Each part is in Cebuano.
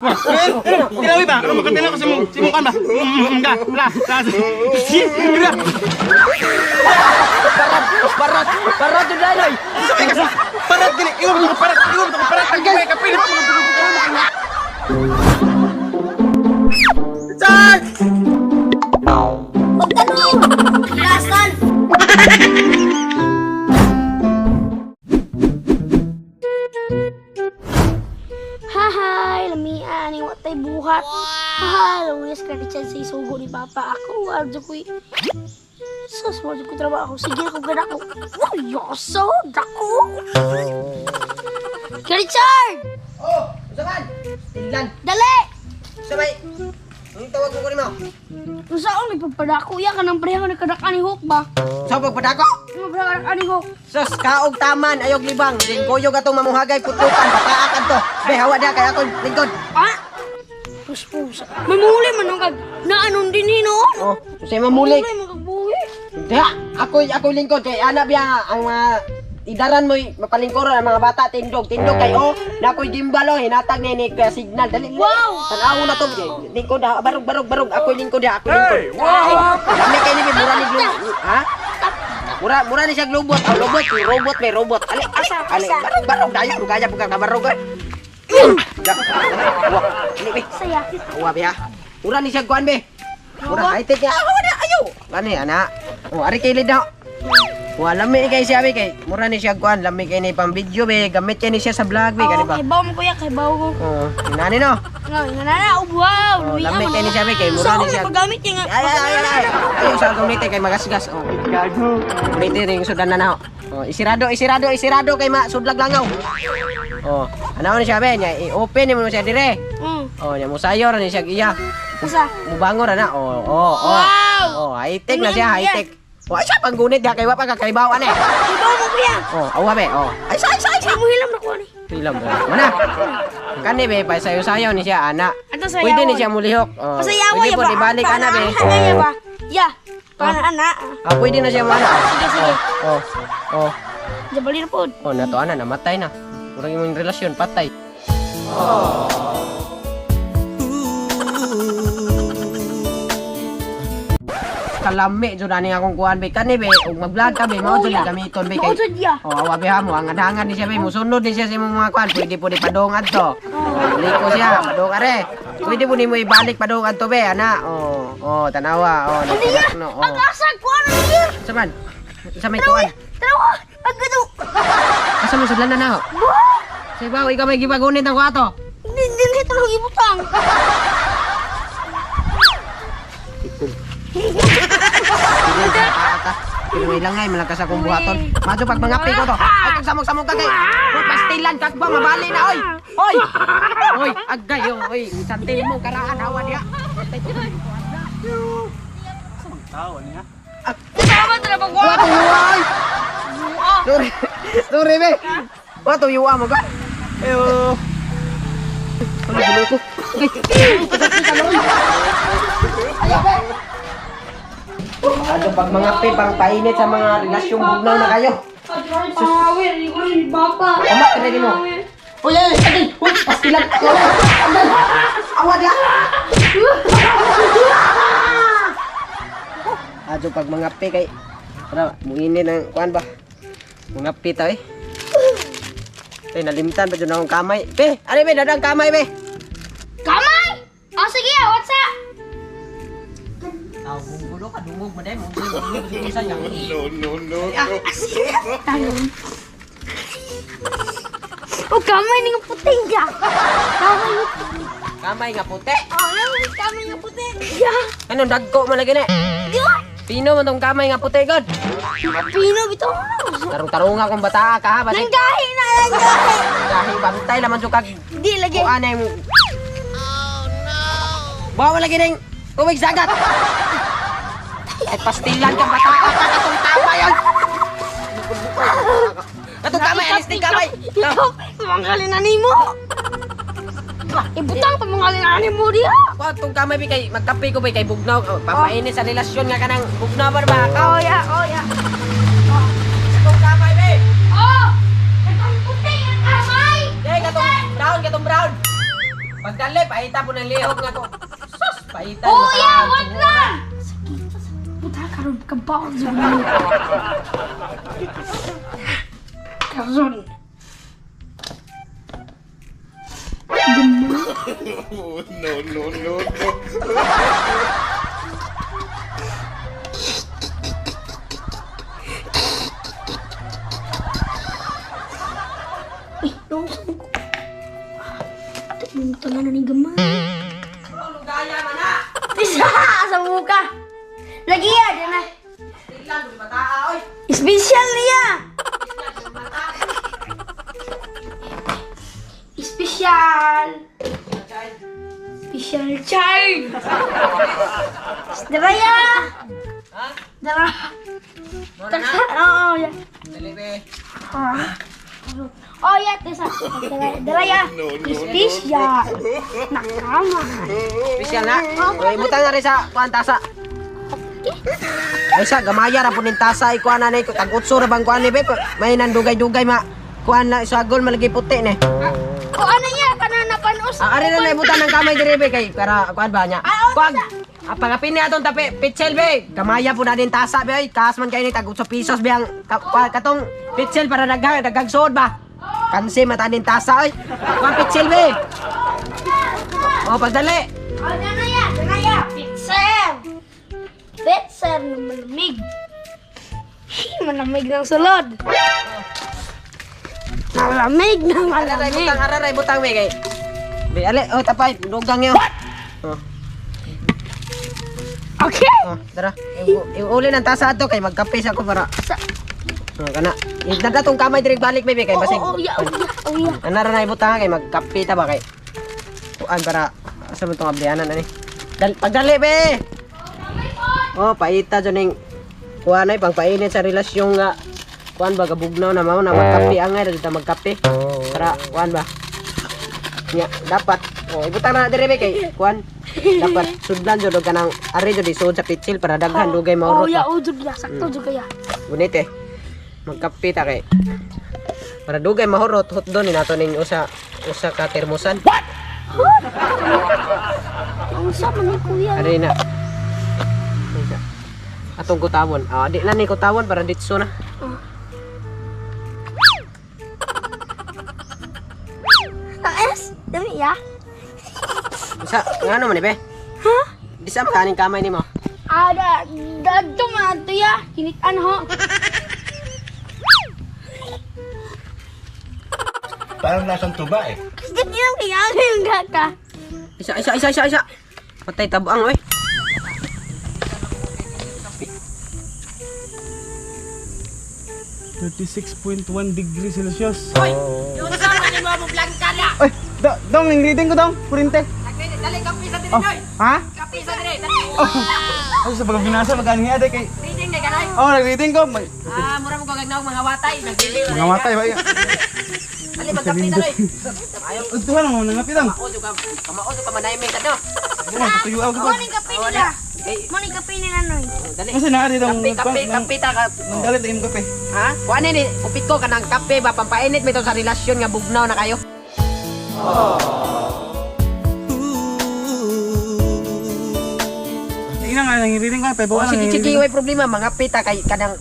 Tinawi ba? Ano makatila ko sa mong simong kan ba? Ga, la, la. Si, la. Parot, parot yung daloy. Sabay ka sa parat dili. Iwan mo parat, iwan mo parat. Ang gay kapilit mo. Char! Pagtanong! Lasal! Hahay, lamian, ni watay buhat. Hahay, luyas ka Richard sa isugo ni Papa. Ako, wadyo ko'y... Sus, wadyo ko'y trabaho. Sige, ako gana ko. Wow, yoso, dako! Ka Richard! Oh, usapan. Tinglan. Dali! Sabay. Ang tawag ko nimo. Unsaon may pagpadako ya kanang pareho ni kadaka ni Hook ba? Sa pagpadako. Ano pareho ka ni Hook? Sus, kaog taman, ayog libang. Lingkoyog atong mamuhagay putukan, pataakan to. Be, hawa dia kay akong lingkod. Ah! Puspusa. May muli man ang kag naanon din hinoon. Oh, susay mamulik. Muli man kag buhi. Diha, ako lingkod kay ana biya ang mga idaran mo mapalingkuran ang mga bata tindog tindog kay oh na ako'y gimbal oh hinatag ni ni kaya signal dali. Wow! Tan-aw na to lingkod ha, barog barog barog ako'y lingkod ha, ako'y lingkod. Hey, wow! Lami kay ni mura ni glu ha? Mura mura ni siya globot. Oh, robot, robot may robot. Ali, ali, Asa, ali. asa? Barog barog dayo kaya buka ka barog. Eh. Ya. Wah, ali be. Saya. Uwa be ha. Mura ni siya kuan be. Mura high-tech niya. Ah, wala ayo. Kani ana. Oh, ari kay lid na. Wa lami ni kay siya be kay mura ni siya kuan, lami kay ni pang video be, gamit kay ni siya sa vlog be kani Oh, ba. kay baw mo kuya, kay baw ko. Oh, inani no. Nga, nga na na, wow, Oh, lami kay ni siya be kay mura ni siya. Paggamit niya nga. Ay ay ay ay. Ayo sa gamitin kay magasgas. Oh. Gago. Gamitin ring sudan na na. Oh, isirado, isirado, isirado kay masudlag langaw. Oh, ano ni siya be nya i-open ni mo siya dire. Oh, nya musayor ni siya iya. Asa? Mubango ra na. Oh. Wow! Oh, high-tech na siya, high-tech. Oh, ay siya panggunit diha kay wa pa kakaibaw ane. Kay baw mo kuya. Oh, awa be. Oh. Ay sa ay sa ay sa. Ay mo hilam na ko ani. Hilam ba? Mana? Kani be pasayo-sayo ni siya ana. Ato sayaw. Pwede ni siya mulihok. Oh, Pasayaw pwede ya po ba? ibalik ana be. Ana ya ba? Ya. Pana ana. Ah, pwede na siya mo ana. Sige, sige. Oh. Oh. Jabali na pod. Oh, nato ana namatay na. Murag imong relasyon patay. Kalami jud ani akong kuan be kani be ug mag-vlog ka be mao jud ni gamiton be kay Mao jud ya. Oh, awa be ha mo angan-angan ni siya be musunod ni siya sa imong mga kuan pwede po ni padong adto. Oh, liko siya padong are. Pwede po nimo ibalik padong adto be ana. Oh, oh tanawa. Oh, Hindi ya. no. Ang Oh. asa ko ano niya. Sa man? Sa may kuan. Tanawa. Ang gato. Asa mo sudlan na na? Sa ibaw ikaw may gipagunit ang kuato. Hindi hindi ito lang ibutang. Pero ilang ngay malakas akong buhaton. Madyo pag mga ko to. Ay kag samok-samok ka kay. Uy, pastilan kag ba mabali na oy. Oy. Oy, agay oy, santil mo karaan awa diha. Tao niya. Tama talaga ba? Wa to yuwa oy. Sorry. Sorry be. Wa to yuwa mo ka. Ayo. Ano gulo ko? Ayaw be. Ano pag mga pe pang painit sa mga relasyong bugnaw na kayo. Pangawin, hindi ko rin bapa. Tama, ready mo. Uy, ay, ay, uy, pastilan. Awa dia. Adyo pag mga pe kay para muinit ang kuan ba. Mga pe ta eh. Tay nalimtan pa jud akong kamay. Pe, ani be dadang kamay be. Kamay! Oh, sige, what's up? Aw, gulo ka dungog man dai mo. No, no, no, no. Talon. Oh, kamay ni nga puti ya. Kamay nga puti. Kamay nga puti. Oh, kamay nga puti. Ya. Anong dagko man lagi ni? Di ba? Pino man tong kamay nga puti god. Pino bitaw. Tarong-tarong akong bata ka ha basig. Nanggahi na, nanggahi. Dahil bantay laman jud kag Di lagi. kuan ay mo. Oh no. Bawa lagi ning tubig sagat. Ay pastilan kang bata ka katong kamay ay. Katong kamay alis ning kamay. Ikaw, pamangkalin na nimo. Ibutang pamangkalin na nimo diha. Wa tong kamay bi kay magkape ko bi kay bugnaw. Oh, papainit sa relasyon nga kanang bugnaw ba ba ka? Oh, ya, oh, ya. Katong kamay bi. Oh! Katong puti ang kamay! Dai katong brown katong brown. Pagdali, paita po ng lihok nga to. Sus, paita. Oh, yeah, wag lang! Sakit. Puta, karon kabaon sa mga. Karon. No, no, no, no. Uy, nausap ko. Ito na ni gamay. Lugaya man na. Isa sa muka. Lagi ya, na. Tinglan, bataa, oy. Special niya. Special. Special child. Dara ya. Ha? Dara. Muna na. Oo, ya. Dali, be. Ah. Oh ya, tesa. Dara, dara ya. Special. Nakama. Special na. Oy, butang na rin sa kuan tasa. Ay sa gamaya ra pud ning tasa ikuan na ni tag utso ra bang kuan ni be. May nandugay-dugay ma kuan na isagol malagi puti ni. O ano niya kana napanos. Ah, ari na na ibutan ng kamay dire be kay para kuan ba niya. Ah, oh, Kuan. Ah, pangapin niya atong tapi pitsel be. Gamaya pud na din tasa be oy. Kaas man kay ni tag 8 pesos be ang katong pitsel para daghang daghang suod ba. Kansi mata din tasa oy. Kuan pitsel be. Oh, pagdali. Oh, dara ya, dara ya. Pitser. Pitser na malamig. Hi, malamig ng sulod. Malamig na Araray malamig. butang, araray butang be kay. Be ali, oh tapay, dugang yo. Oh, Okay. oh, tara. Iuli ng tasa ato kay magkape sa ko para. Sa Oh, kana. Idada tong kamay diri balik be kay Oh, basig. oh, oh, ya, oh, ya, oh, ya. Ana ra na ibutang kay magkape ta ba kay. Kuan para asa man tong ablianan ani. Dal pagdali be. Oh, paita jud ning kuan ay pangpainit sa relasyon nga kuan ba gabugnaw na mao na magkape angay ra jud ta magkape. Para kuan ba. Nya dapat oh ibutang na diri be kay kuan dapat sudlan jud og kanang ari jud isuod sa pitsil para daghan dugay Oh, maurot. ya, ba. oh, jud ya, sakto jud kaya. Gunit eh. Magkape ta kay para dugay mahurot hotdog ni nato ning usa usa ka termosan. Ang sa man ni kuya. Ari na. Unsa? Atong kutawon. Ah, di na ni kutawon para ditso na. Ang es, dami ya. Unsa ngano man ni be? Ha? Di sa makaning kamay nimo. Ah, da, dadto man to ya. Hinitan ho. Parang lasang tuba eh. Kasi yung kaya yung gata. Isa isa isa isa isa. Patay tabuang oy. 36.1 degrees Celsius. Oy, unsa man nimo mo blanka na? Ay, dong, ning reading ko dong, kurinte. Dali kape sa diri Oh, oy. ha? Kape sa diri. Dali. Oh. Ay, sa pag binasa magkano nga kay. Reading na kanay. Oh, nag-reading ko. May Ah, mura mo kag mga watay. Nagdili. mga matay ba? Dali magkape ta oy. Ayaw Udtuhan mo nangapit dong. mao jud ka. Kamao jud ka manaymin ka no. Mo tuyo ako ko. Mo ni kape nila. Okay. Mo ni kape nila noy. Dali. Kasi naa di dong. Kape, kape, kape ta ka. Nang dalit imong kape. Ha? Kuan ni, upit ko kanang kape ba pampainit bitaw sa relasyon nga bugnaw na kayo. Sige na nga nang reading ko, pebo Oh, lang. sige sige, way problema mga pita kay kanang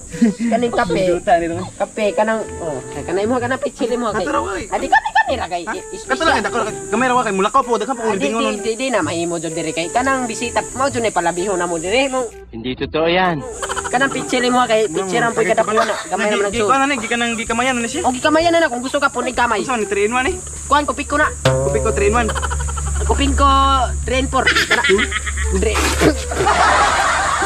kaning kape. Duta ni dong. Kape kanang oh, kanay mo kanang pitsili mo kay. Katara, oy. Adi kani kani ra kay Kato lang dako gamay ra wa kay mulakaw po daghan po Di, reading di, nun. di, di na mahimo jud diri kay kanang bisita mao jud ni palabihon na mo diri mo. Hindi totoo yan. Kanang pitsili mo kay pitsiran po kadapuan na gamay naman Gi nagsuod. ko na ni gikan nang gikamayan na ni siya. O gikamayan na na kung gusto ka punig kamay. Unsa man ni 3 in 1 eh? Kuan kupik ko na. Kupik ko 3 in 1. Kuping ko 3 and 4. Kana. Dre.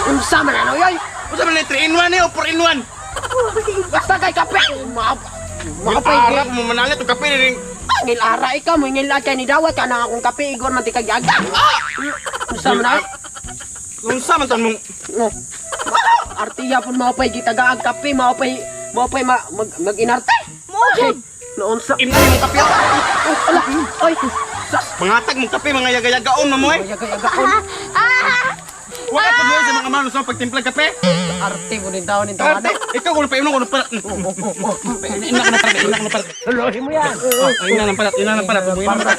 Unsa man ano yoy? Unsa man ni 3 in 1 eh o 4 in 1? Basta kay kape. Maapay Arap mo manalit og kape ni. Ngil ara ikaw mo ngil kay ni dawat kana akong kape igor man ti kag aga. Unsa man ay? Unsa man tan mong Oh. Artiya pud maupay gitagaag kape, maupay maupay ma, mag mag-inarte. Mo jud. Naunsa? imna ni mong kape? Oh, ala. Oy. Sas. Mangatag mong kape mga yaga-yagaon na mo eh. Yaga-yagaon. Ah! Wa ka sa mga manos sa pagtimpla kape. Arte mo ni taon ni taon. Arte. Ikaw kung pa ko parat. Ina ko na parat, ina ko na parat. Lolohin mo yan. Oh, ina ng parat, ina ng parat. Ina ng parat.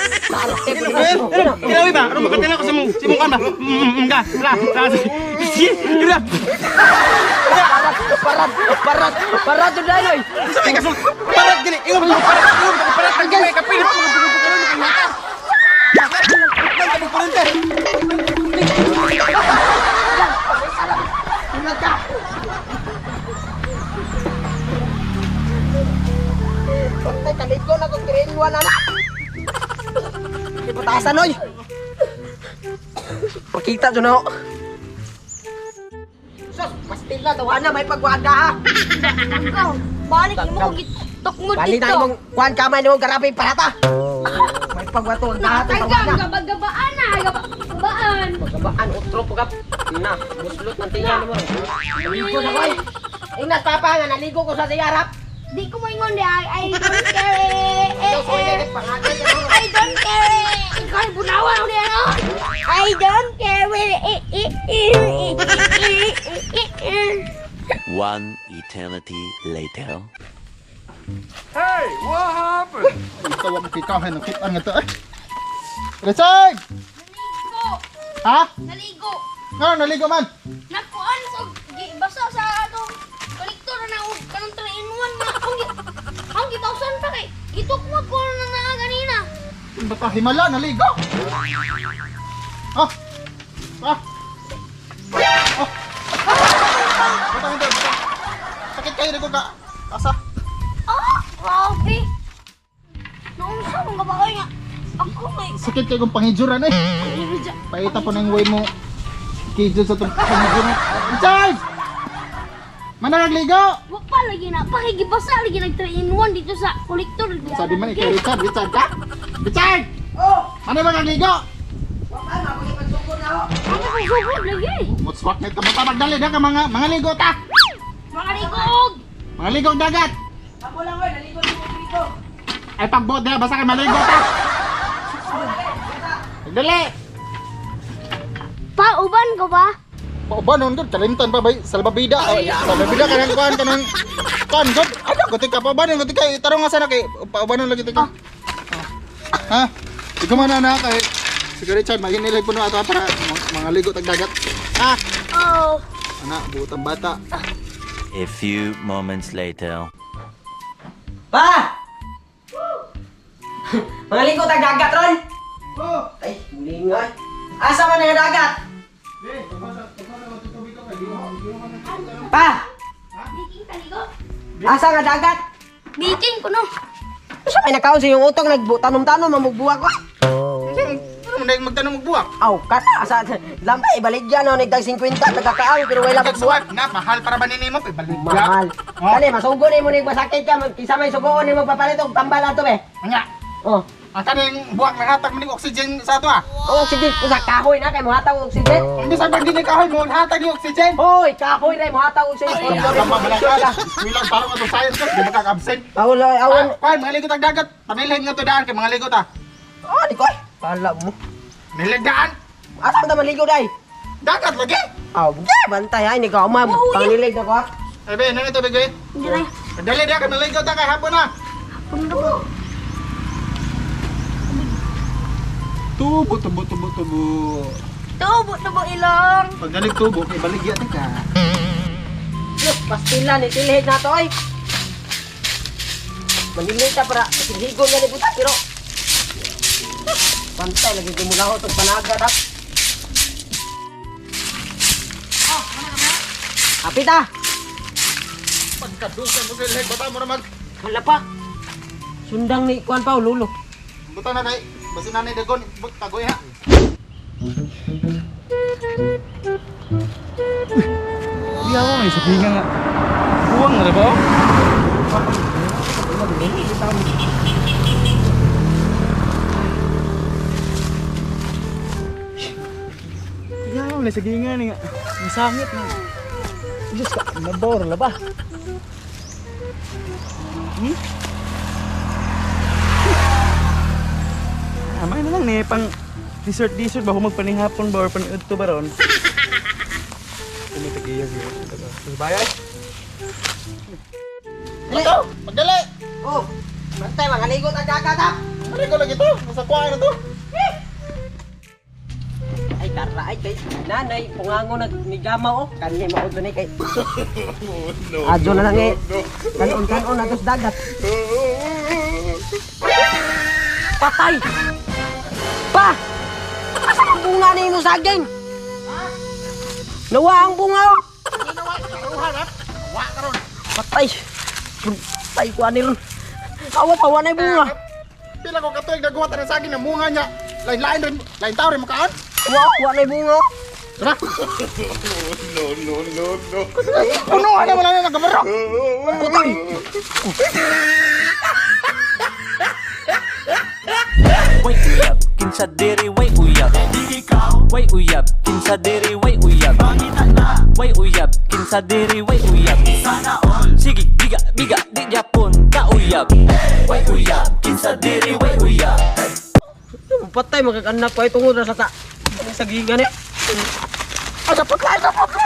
Kinawi ba? Ano makatila ko sa mong simong kan ba? Ga, la, la. Si, ira. Parat, parat, parat yun dahil oy. Sa may kasul. Parat gini. Ingon mo parat, ingon mo parat. Ang gani kapil mo Patay, kalit ko na kung 3 in 1 na na. Iputasan oy. Pakita dyan ako. Sus, pastil na, tawa na, may pagwada ha. Ikaw, balik mo ko gitukmod Bali na dito. imong kuan kamay nimo garapi parata. May pagwato ang dahat ang Nakatanggang, tawa na. gabagabaan na, gabagabaan. Pagkabaan utro pagkap. Na, buslot ng tinga nimo. Naligo na koy. Ingnas papa nga naligo ko sa siyarap. Di ko moingon di ay, I don't care. Eh, eh, Ikaw soy eh. na pangalan ka mo. I don't care. Ikaw ay bunawan ako niya, no? I don't care. Eh, eh, eh, eh, eh, eh, eh, eh. One eternity later. Ikaw ang kikaw ay nakita nga to eh. Richard! Naligo. Ha? Naligo. Nga, naligo man. Nakuan sa basa sa atong kolektor na og kanang 3 in 1 na akong ang gibawsan pa kay gitukmod ko na naa ganina. Bata himala, naligo. Ah! Ah! Oh! Bata, bata, bata. Sakit kayo naligo ka. Asa? Ah, grabe. Naunsa mong gabaoy nga. Ako may Sakit kayo kung pangijuran eh. Paita po ng way mo. Kijo sa itong pangijuran. Richard! Mananagligo! Wa pa lagi na pakigibasa lagi nag 3 in 1 dito sa kolektor. Sabi man ikaw, Richard, Richard ka? Richard! Oh, Ano ba nagligo? wa pa mapagsugod na ho. Ano ko sugod lagi? Mutswak na ito. Bata, magdali na ka mga, mga ligo ta! Mga ligog. Mga ligong dagat! Ako lang oy, naligo nimo dito. Ay, pagbuot na, basta kay maligo ta! Dali! Pauban ko ba? Pauban nun, gud, kalimtan pa ba? Salbabida! Ay, salbabida ka ng kuhan, kanang... Kuhan, gud! Ano, guti ka, pauban nun, guti ka. Tarong nga sana kay, pauban nun lagi ka. Ha? Ikaw man na kay... Sige Richard, maginilig po no ato para mga ligo tag dagat. Ha? Oh. Ana, buot ang bata. A few moments later. Pa! Mga ligo tag dagat ron. Oh! Ay, muli nga. Asa man ang dagat? Pa! Biking taligo. Asa nga dagat? Biking ko no. Sa may nakaon sa iyong utong nagtanom-tanom mamugbuwag ko. Ano mo na magtanong magbuwak? Aw, kata asa lambay baligya no nagdag 50 nagkakaang pero wala magbuwak. Nagsuwat na, mahal para ba nini mo? Ibaligya. Mahal. Oh. Kani masugo nimo ning masakit ka kisa may sugoon nimo papalit og tambal ato be. Anya, Oh. ang kaning buwak naghatag man ning oxygen sa ato ah. Oh, oxygen usa kahoy na kay mohatag og oxygen. Ang bisag pag dili kahoy mo hatag yung oxygen. Hoy, kahoy na mohatag og oxygen. Ay, tama ba lang ka? Bilang parang ato science class, di ba kaka-absent? Awon awon. Ah, Kuan, mga ligo tag dagat. Panilhin nga to daan kay mga ligo ta. Oh, di ko. ay. Pala mo. Nilig daan. Asa man ta maligo day? Dagat lagi. Aw, di bantay ay ni ka ma pangilig na ko. ah. Ay be, nani to bigay. Dire. Dali dia kay maligo ta kay hapon na. Pundo ko. Tubo, tubo, tubo, tubo. Tubo tubo ilong. Pag dalig tubo, kay baligya ta ka. Look, pastila ni tilhig na to ay. Manilig ta para silhigon nga ni buta pero bantay lagi kay mula tong panagat ha. Kapit ah. Pagkadusan mo sila, bata mo naman. Wala pa. Sundang ni kuan pa lulo. Buta na kay basin nanay dagon, tagoy ha. Hindi ako may sabihin nga. Buwang na ba? Hindi ako may sabihin nga nga. Masangit na. Diyos ka, nabor la ba? Hmm? Amay na lang ni pang dessert dessert ba magpanihapon ba or paniudto ba ron? Tumitagiyag yun. Bayay. Dali. Ito, pagdali. Oh, bantay mga ligo ta dagat ha. Ano ko lagi to? Sa kuha na to. Ay tara ay kay nanay pungango nag nigama oh kani mao dunay kay. Adyo na lang eh. Kanon kanon na tos dagat. Patay. Pa. Asa ang bunga ni mo saging? Nawa ang bunga oh. Patay. Patay ko ani ron. Awa pa wa na bunga. Pila ko katuig nagawa ta ng saging na munga niya. Lain-lain rin, lain tao rin makaan. Wa wa na bunga. Tara. No, no, no, no. Puno na wala na nagabarok. Putay. Way uyab, kinsa diri way uyab. Way uyab, kinsa diri way uyab. Way uyab, kinsa diri way uyab. Sige, biga, biga, di japon ka uyab. Way uyab, kinsa diri way uyab. Patay magkakanak ko ay tungod na sa ta. Sa gigan eh. Ay, dapat ka, dapat ka.